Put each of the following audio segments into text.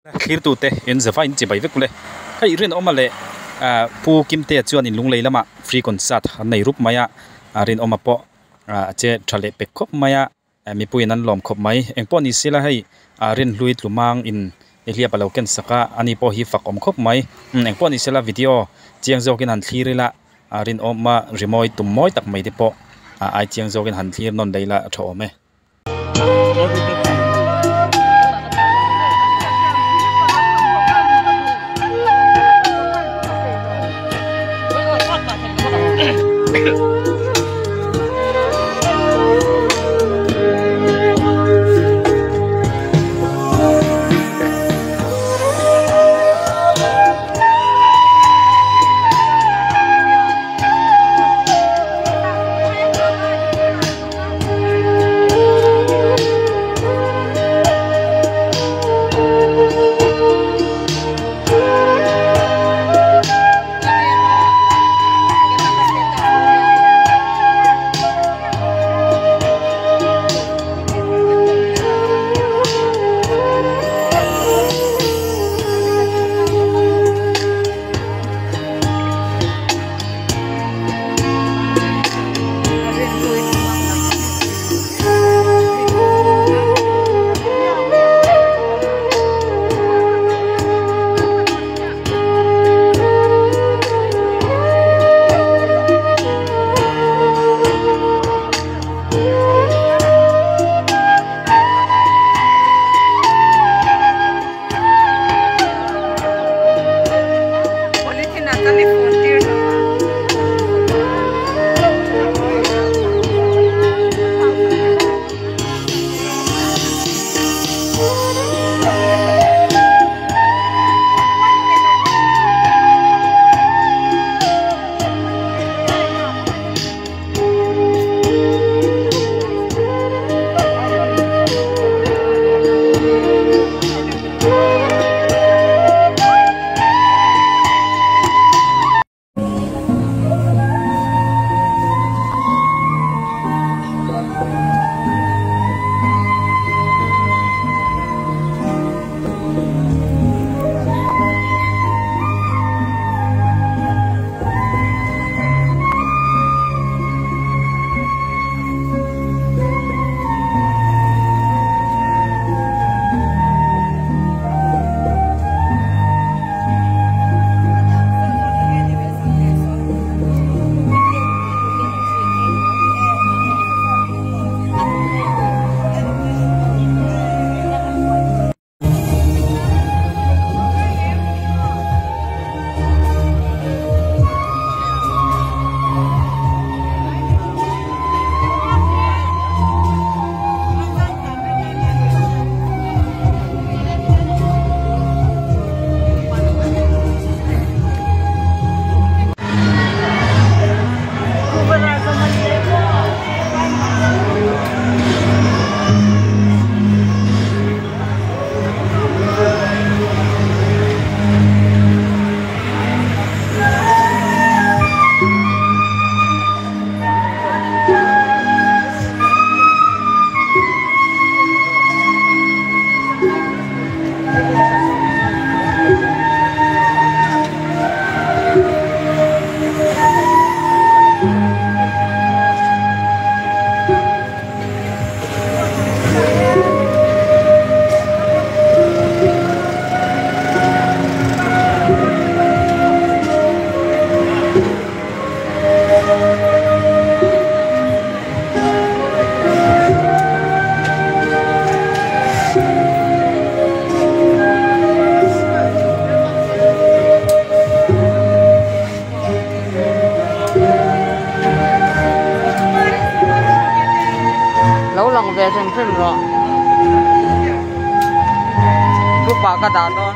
Thlirtute in zava in chibai vek ule. Hei Rinawma leh Pu Kimtea chuan in lunglei lamah free concert an nei rup mai a, Rinawma pawh a che tha leh pek khawp mai a, mipuiin an lawm khawp mai. Engpawh ni sela hei Rinhlui Tlumang in hliap a lo ken sak a, ani pawh hi fak awm khawp mai. Engpawh ni sela video chiang zawkin han thlir ila, Rinawma rimawi tum mawi tak mai te pawh ai chiang zawkin han thlir nawn daih ila a tha awm e. Lo lang ve hrim hrim rawh group ah ka dah dawn.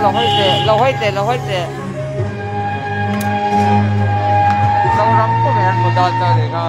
Lo hawi teh lo hawi teh lo hawi teh Zoram pawh hian hmu dawn chu a ni kha.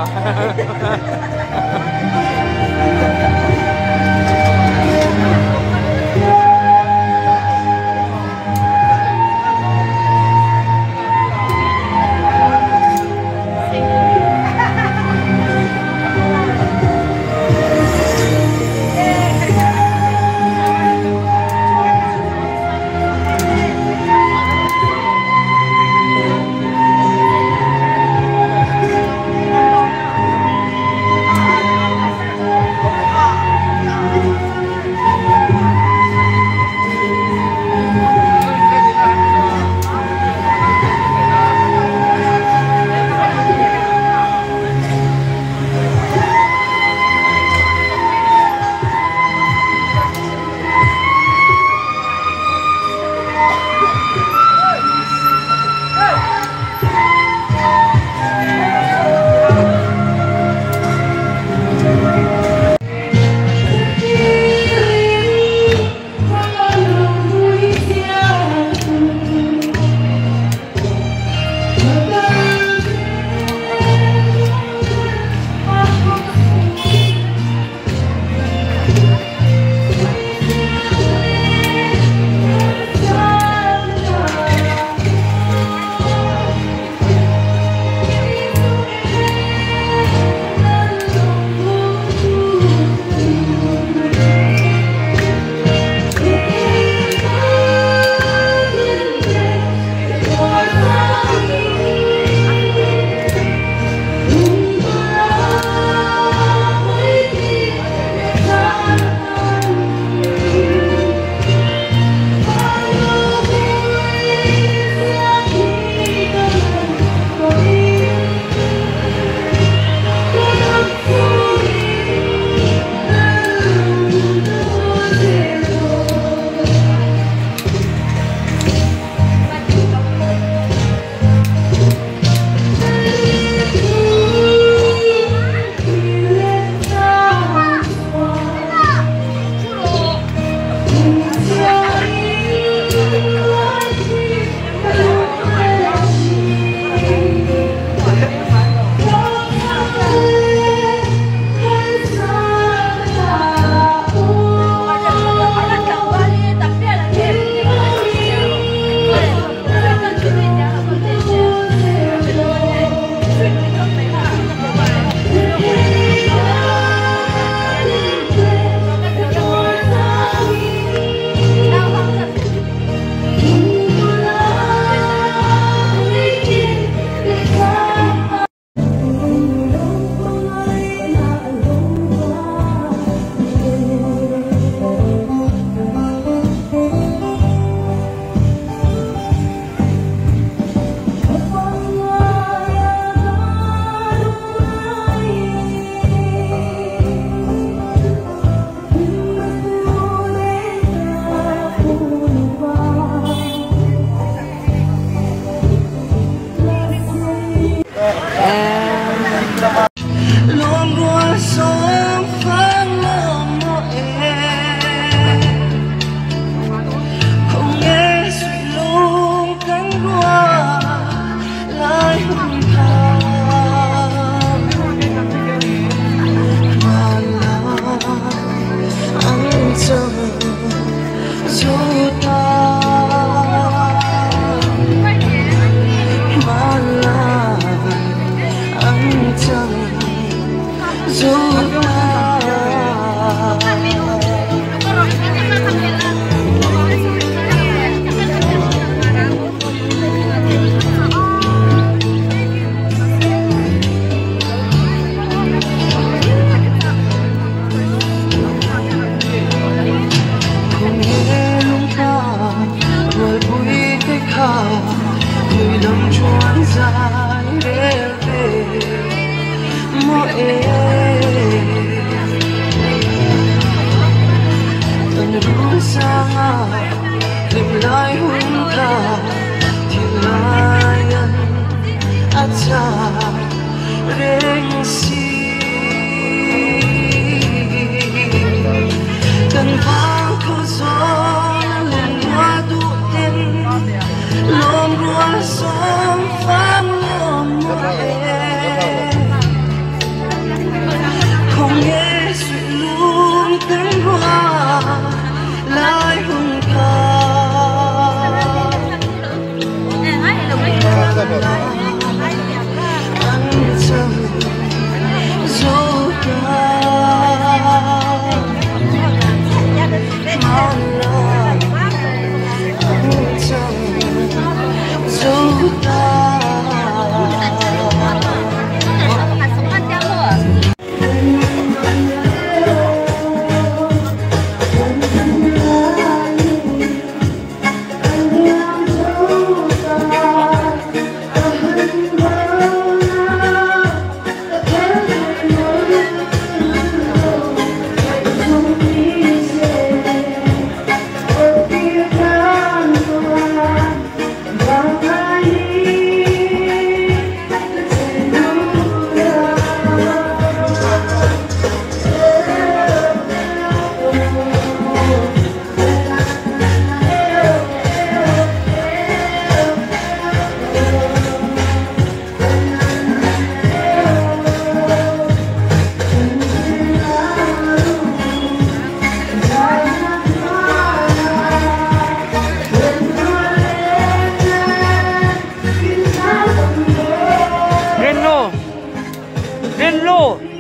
zo ta Hmanlai an chang zo ta. Rinno!